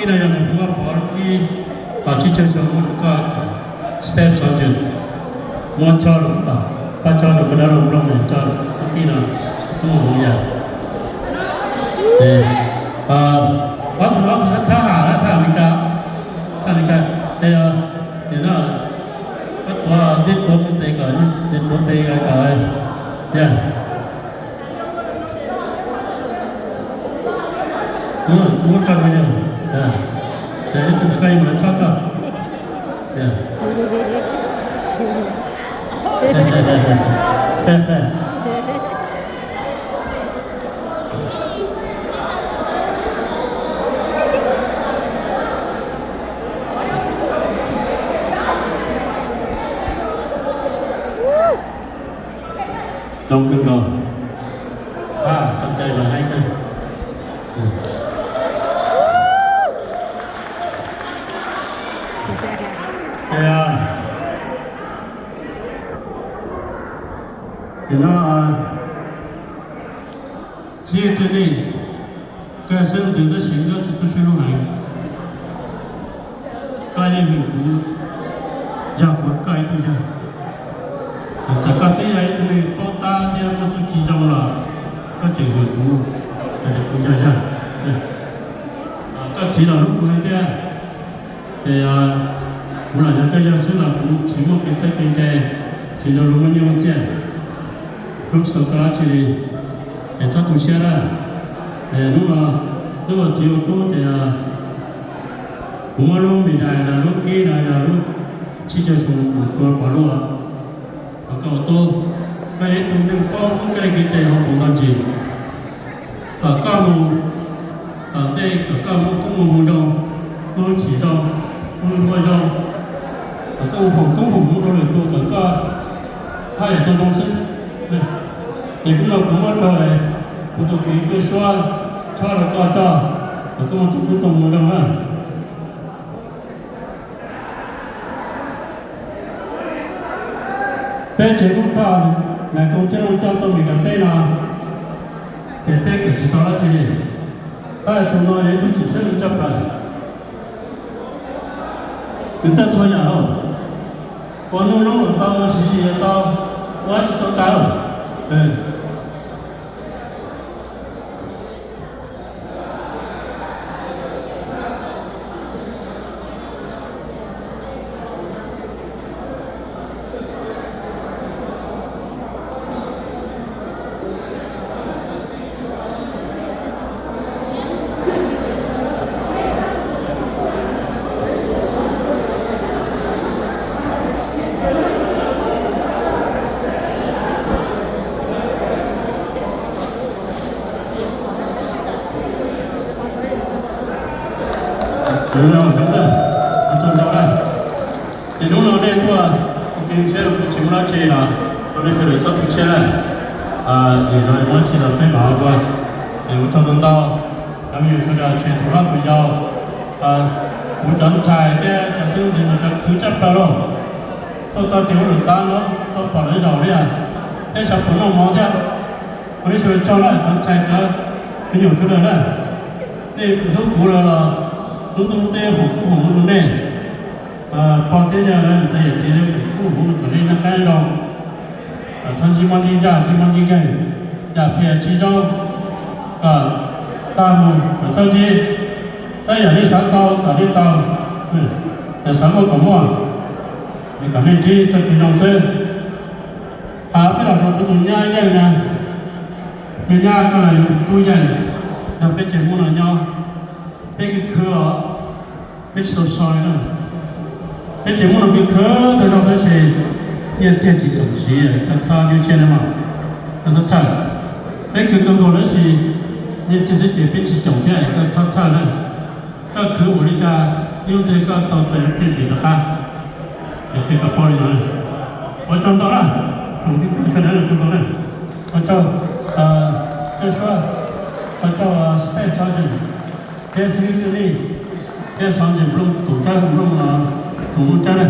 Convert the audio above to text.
No yog nws Hmoob Vaj Pov lub kib, tom tsib caug xyoo muab rau koj Step Sergeant, muab tso rau koj, pab tso rau koj dab laug nplooj, tso lub kib no, koj mus mus yam. Ob tug, ob tug thab ham, thab ham Amelikas, thab Amelikas, es nim no koj tuav, nej tuav tes kom, tuav tes kom, yog. Muab koj rau yawg, ib tug ntawm koj yuav mus tshab koj. Zoo kawg nkaus. Txoj cai mas haib kawg. Ces, no, txhiv txwv li, koj xeeb ntxwv tab sis nyob tsis tub sib hlub heev. Koj yeej hwm kuv, yog kuv koj ib tug yawg. Txawm koj twb yog ib tug neeg paub tab thiab muaj txuj ci zoo los koj tseem hwm kuv, kuv yog yawg. Koj txiv los hlub kuv heev thiab. Ces kuv los yog koj yawg xwb los kuv tsis muaj kev thawj kev nqe, tsis nrog luag muaj nyiaj muaj txiaj, hlub tsis tau koj dab tsi li. Es txhob tu siab na. Hnub no, hnub uas txiv ua tub ces kuv muab lub medal los lub kib no yog lub tsib caug xyoo kuv tua pov lub, kom koj ua tub, koj yog ib tug neeg paub hlub kev li kev cai hauv paus ntoo ntsis, kom koj mus tom ntej kom koj muaj koob muaj hmoov zoo, muaj lub txim zoo, muaj lub hlua zoo, kom koj mus foom koob foom hmoov rau lwm tus kom koj haj yam tau zoo xwb. Ces hnub no kuv muab rau kuv tus kwv Cuaj Suab tshab rau koj coj, kom koj muaj tus koob tau hmoov zoo na. Peb tsev Hmoob Thoj, Nais Koo Txhiaj Looj coj tuaj Meskas teb no, ces peb kawm tsis tau dab tsi li. Tab sis tus no yog ib tug txiv txheeb lus caj plaws, nws txawj txhua yam lawm, ua nuj loob los tau, ua siv yim los tau, ua dab tsi tau tas lawm. Ces hnub no nej tuaj, kuv tsis muaj dab tsi los rau nej sawv daws txhob tu siab na. Nim no muaj dab tsi los peb mam ua dua. Es ua tsaug ntau ntau, cov me nyuam sawv daws tseem tus hlob tus yau, kuv cov ntxhais thiab cov xib hwb ntxwv no cov khwv tshaj plaws lauj. Tuaj txog tim hauv lwm tab no tau pom lawv zaum li, peb xav pom noj mov thiab. Ua nej sawv daws tsaug na cov ntxhais cov me nyuam sawv daws na. Nej hlub kuv lawm los hnub tuaj lub teb foom koob foom hmoov rau nej. Pog thiab yawg lawv ntawd yam txiv lawv foom koob foom hmoov kom nej noj qab nyob zoo, kom txhob ntsib mob ntsib ntsaj ntsib mob ntsib nkeeg, yam phem tsis zoo, kom tag mus kom txhob ntsib. Tab yam nej xav tau kom nej tau, yam xav muaj kom muaj, es kom nej ntsib txoj kev zoo xwb. Peb los rau kuv tus nyab yeej na, me nyab koj los yog kuv tub yeej, nrog peb tsev Hmoob no nyob, peb khwv khwv os, peb tsis tau so li na. Peb tsev Hmoob no khwv khwv tau zoo tab sis nyiaj txiag tsis txaus siv, koj txhob nyuaj siab na mog, koj txhob txhawj. Peb khwv kawg nkaus tab sis nyiaj txiag xwb ces peb tsis txaus thiab, koj txhob txhawj na. Koj khwv ua li cas ib hnub twg koj tau txais lub txiaj ntsig rov qab. Es thiaj koj paub li no. Ua tsaug ntau na, tsoom tij tsoom sawv daws ua tsaug ntau na. Ua tsaug Cuaj Suab, ua tsaug Staff Sergeant, thiab xib hwb Xyooj Lij, thiab Sergeant Nplooj, koom tsab Nplooj, koom Nplooj tsab na.